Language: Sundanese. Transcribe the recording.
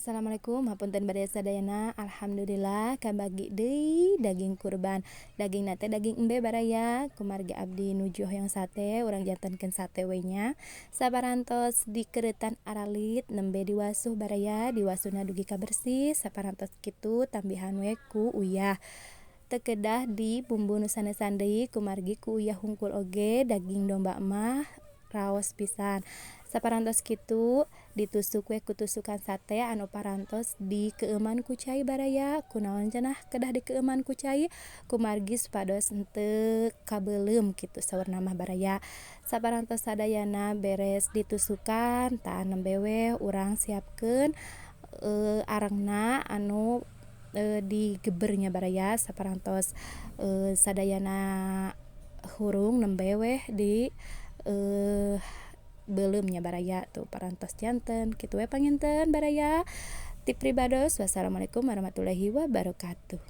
Assalamualaikum, hapunten baraya sadayana. Alhamdulillah kabagi deui daging kurban. Dagingna teh daging embe, baraya. Kumargi abdi nuju hoyong sate, urang jantenkeun sate we nya. Saparantos dikereutan aralit, nembe diwasuh, baraya. Diwasuhna dugi ka bersih. Saparantos kitu, tambihan we ku uyah. Teu kedah di bumbu nu sanesan deui, kumargi ku uyah hungkul oge daging domba mah raos pisan. Saparantos kitu, ditusuk we ku tusukan sate anu parantos dikeueuman ku cai, baraya. Kunaon cenah kedah dikeueuman ku cai? Kumargi supados henteu kabeuleum, kitu saurna mah, baraya. Saparantos sadayana beres ditusukan, tah, nembe we urang siapkeun arengna anu digeber nya, baraya. Saparantos sadayana hurung, nembe weh di beuleum nya, baraya. Tuh, parantos janten. Kitu we panginten, baraya, ti pribados. Wassalamualaikum warahmatullahi wabarakatuh.